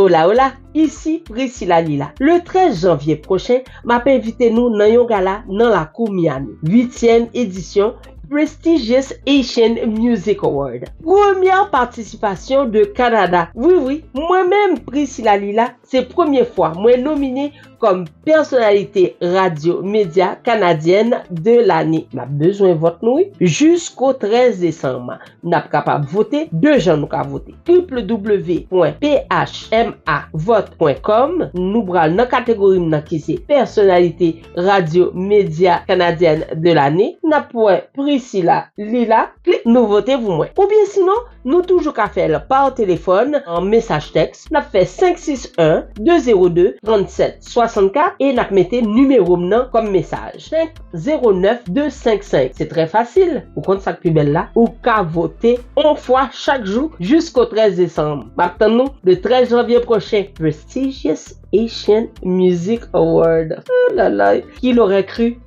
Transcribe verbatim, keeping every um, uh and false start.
Hola, hola, isi Priscilla Lila. Le trèz janvye pwochen, m ap envite nou nan yon gala nan lakou Miami. Uityèm edisyon Prestigious Haitian Music Award. Premyè patisipasyon de Kanada. Wi, wi, mwen menm, Priscilla Lila, se premye fwa mwen nomine kòm pèsonalite radyo medya kanadyèn de lane. N ap bezwen vòt nou, wi. Jisko trèz desanm, n ap kapab vote de jan nou ka vote. W W W pwen P H M A vote pwen com, nou pral nan kategori m nan ki se pèsonalite radyo medya kanadyèn de lane. N ap wè Priscilla Lila, klik nou vote pou mwen. Oubyen sinon, nou toujou ka fè l pa telefòn, an mesaj tèks. N ap fè senk sis en, de zewo de, trannsèt swasannkat e n ap mete nimewo m nan kòm mesaj. Senk zewo nèf de senk senk. Se trè fasil. Ou konn sa k pi bèl la? Ou ka vote on fwa chak jou jisko trèz desanm. M ap tann nou le trèz janvye pwochen. Prestigious Haitian Music Award. Oh la la, qui l'aurait cru?